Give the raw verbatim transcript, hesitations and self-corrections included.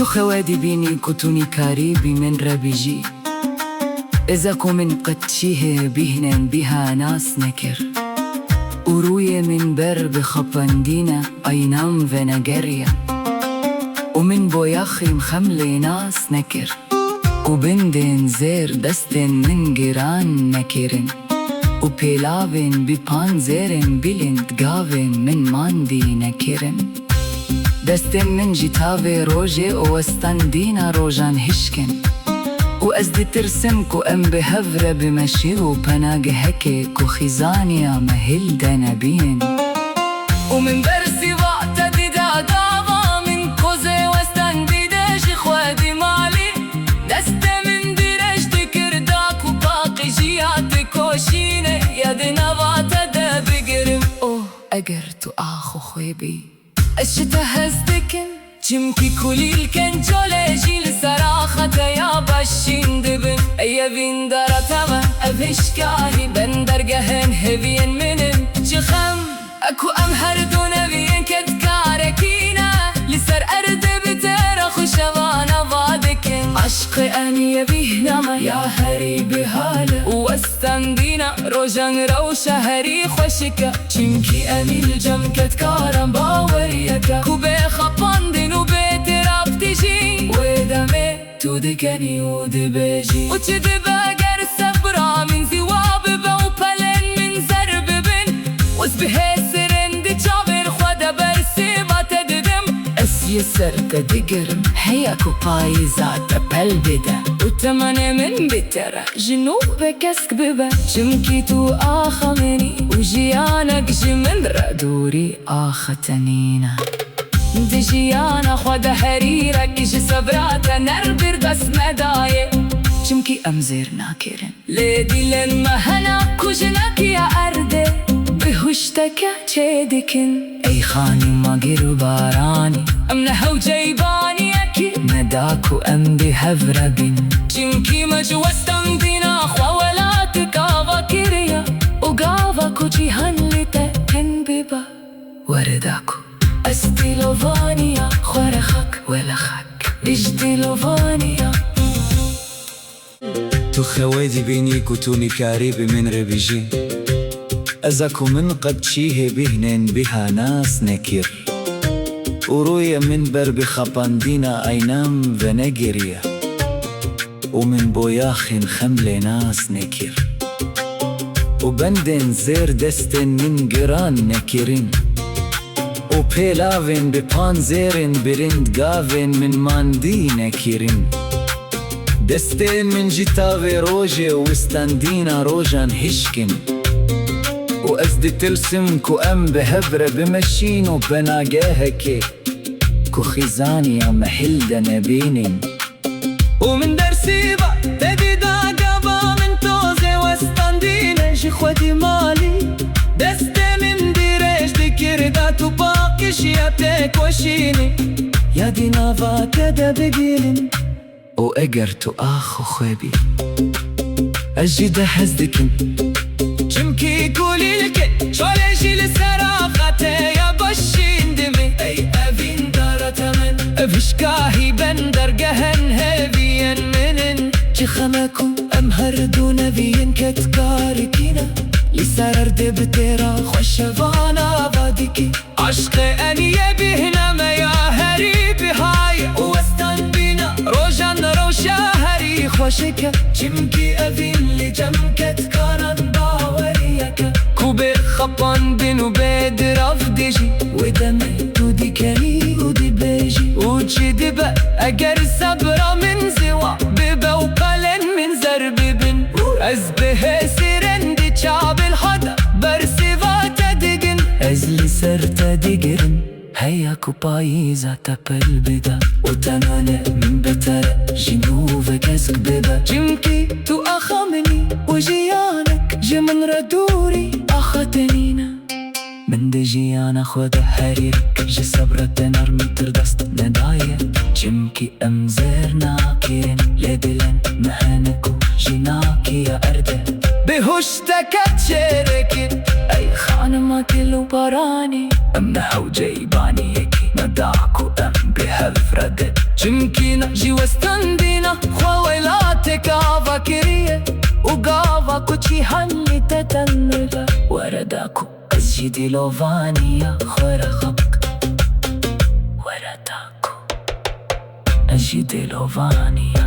Tu xewe dibînî ku tu nîkarî bi min re bijî. Eza ku min qet çîhê bîhnên biha nas nekir. Û rûyê min ber bi xapandîna aynan venegeriya. Û min boyaxên xemlê nas nekir. Ku bendên zêr destên min giran nekirin. Û pêlavên bi panzêrên bilind gavên min mandî nekirin. Destên min ji tavê rojê û westandîna rojan hişk in. Û ez ditirsim ku em bi hev re bimeşî û penagehekê ku xîzaniya me hil de nebînin. Û min bersîva te dida gava min kozê westandî de ji xwe dimalî. Destê min dirêj dikir da ku paqijiya te koşîne ya di nava te de bigirim. Oh, eger tu ax û xwe bî. Ez ji te hez dikim, çimkî kulîlkên çolê jî li ser axa te ya başîn dibin. Ey evîndara te me, ev hişkahî bendergehên hêviyên min in. Çi xem e ku em her du neviyên kedkarekî ne, li ser erdê bi têra xwe şevana va dikin. Aşqê em yê bîhna me ya herî bihal e û westandîna rojan rewşa herî xweşik e. Çimkî em î li cem kedkaran baweriyeke ku bê xapandin û bê tirap dijî wê demê tu dikenî û dibêjî. Û çi dibe ger sebra min zîwa bibe û pelên min zer bibin û ez bi hêsirên di çavên xwe de bersîva te didim. Ez yê ser te digirim heya ku payîza te pel bide. Û temenê min bi te re ji nû ve kesk bibe. Çimkî tu axa min î û jiyanek ji min re dûrî axa te nîne. Di jiyana xwe de herîrek ji sebra te ner bir dest me daye. Çimkî em zêr nakirin. Lê dilên me hene ku jinekiya erdê bihuşteke çêdikin. Ey xanima gir û baranî, em ne hewceybaniyekî me da ku em bi hev re bin. Çimkî me ji westandîna xwe welat gava kiriye û gava ku cîhan li te kin bibe. Were da ku ez dîlovaniya xwe re xak wele xak. Ij dîlovaniya. Tu xewe dibînî ku tu nîkarî bi min re bijî. Eza ku min qet çîhê bîhnên biha nas nekir. Û rûyê min ber bi xapandîna aynan venegeriye. Û min boyaxên xemlê nas nekir. Û bendên zêr destên min giran nekirin. Û pêlavên bi panzêrên bilind gavên min mandî nekirin. Destên min ji tavê rojê û wistandîna rojan hişk in. Û ez ditilsim ku em bi hev re bimeşîn û penagehekê ku xîzaniya me hil de nebînin. Û min dersîva te dîda gava min tozê westandîne ji xwe dî malî. Destê min dirêj dikir da tu paqijiya te koşînî ya dî nava te de bibînin. Û eger tu ax û xwe bî, ez jî de hez dikim. Çimkî kulîlkê çolê jî li ser axa te ya başîn dimî. Ey evîndara temen, ev hişkahî bendergehên hêviyên min in. Çi xem e ku em her du neviyên kedkarikî ne, li ser erdê bi têra xwe şevana va dikî. Aşqê eniyê bîhna me ya herî biha ye û westandîna rojan rewşa herî xweşik e. Çimkî evîn li cem kedkaran baweriyek e ku bê xapandin û bê dirav dijî. Wê demê tu dikenî û dibêjî. Û çi dibe eger sebra min ziwa bibe û pelên min zer bibin? Ez bi hêsirên di çavên xwe de bersîva te digin. Ez li ser te digirim heya ku payîza te pel bide. Û tenane min bi te re ji nû ve kesk bibe. Çimkî tu axa min î û jiyanek ji min re dûrî axa te nîne. Min di jiyana xwe de herî rek ji sebra te nermtir dest nedaye. Çimkî em zêr nakirin, lê dilên me hene ku jinakiya erde bihuşteke çêrikî. Ey xanima dil û baranî, em ne hewceybaniyekî me da ku em bi hev re de. Çimkî na jî westandîna xwe welateke ava kiriye û gava ku çî hanî te tenê be. Were da ku ez jî dîlovaniya xwe re xwe bikim. Were da ku ez jî dîlovaniya